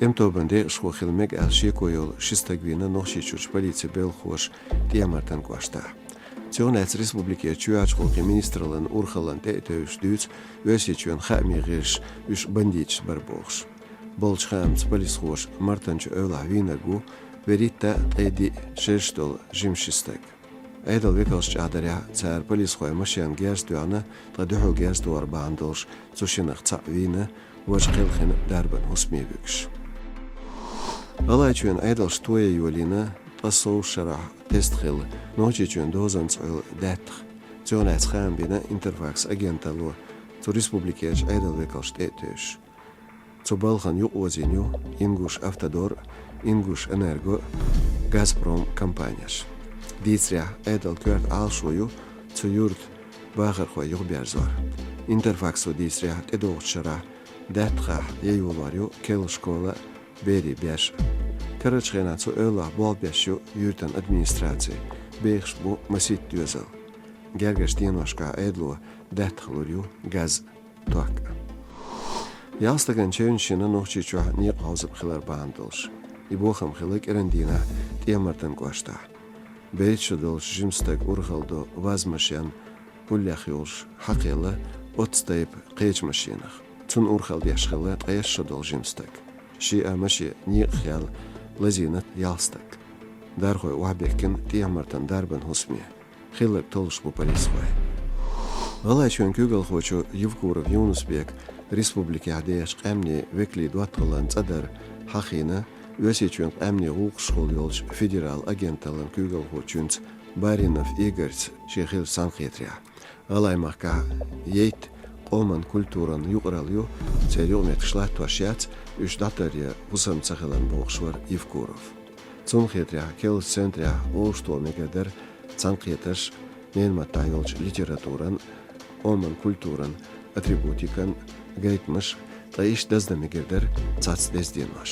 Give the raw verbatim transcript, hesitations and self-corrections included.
М тобан декъашхо хила мега аьлла шеко йолу ши стаг вийна Нохчийчуьрчу полицин белхалоша ТӀехьа-Мартан кӀоштахь. Цунах лаьцна республикерчу чоьхьарчу гӀуллакхийн министраллан урхаллина тӀе а тевжаш дуьйцу Оьрсийчоьнан хаамийн гӀирсаша уьш бандиташ бара бохуш. Болчу хаамца полисхоша Мартанчу эвлахь вийнарг ву, вуьрхӀитта а ткъе диъ шераш долу жима ши стаг. Ӏедалан векалша чӀагӀдарехь, цара полисхойн машенна герз тоьхна, ткъа дуьхьал герз тохар бахьана долуш цу шиннах цхьаъ вийна, важа кхелхина дарбан хӀусаме вуьгуш. ГӀалгӀайчоьнан Ӏедалша тоян йолийна ткъе сов шарахь тест хилла Нохчийчоьнан дозанца Ӏуьллу даьттах. Цунах лаьцна хаам бина Интерфакс агенталло, цу республикерчу Ӏедалан векалшна тӀе а тевжаш. Цу балхана юкъаозийна ю Ингушавтодор, Ингушэнерго, Газпром компанеш. Дийцарехь, Ӏедалан коьрта Ӏалашо ю цу юьртан бахархой юхаберзор. Интерфаксо дийцарехь, тӀедогӀучу шарахь даьттахахь ян йолор ю керла школа а, берийн беш а. Карарчу хенахь цу эвлахь болх беш ю юьртан администраци, бехаш бу масийтта доьзал. Гергарчу деношкахь Ӏедало даьттах лур ю газ, ток. Ялх стагана чевнаш йина Нохчийчохь некъан хьовзам хилар бахьана долуш. И бохам хилла кӀиран дийнахь ТӀехьа-Мартан кӀоштахь. БерхӀитта шо долчу жима стага урхалла до ваз-машен, уллехь йолуш, хьакхаелла оццу тайпа кхечу машенах. Цунна урхалла деш хилла ткъайесна шо долу жима стаг. Шиъ а машен некъах яьлла лазийнарг ялх стаг. Дархой охьабехкина ТӀехьа-Мартан дарбан хӀусаме. Хилларг толлуш бу полисхой. ГӀалгӀайчоьнан куьйгалхочо Евкуров Юнус-Бека республикехь дехачу къаьмнийн векалийн доттагӀаллин цӀа дар хьахийна Оьрсийчоьнан къаьмнийн гӀуллакхашкахула йолчу федералан агенталлин куьйгалхочуьнца Баринов Игорьца шен хиллачу цхьаьнакхетарехь. ГӀалгӀайн махкахь яйтта къоман культуран юкъаралла ю, церан юкъаметтигаш латтош яц, уьш дӀатаръян хӀусам ца хиларна, бохуш вара Евкуров. Цунна хетарехь, керла центрехь олуш тоха мегар дара цхьаьнакхетарш ненан маттахь йолчу литературан, къоман культуран атрибутикан гайтамаш, ткъа иштта даздан мегар дара цхьацца деза денош.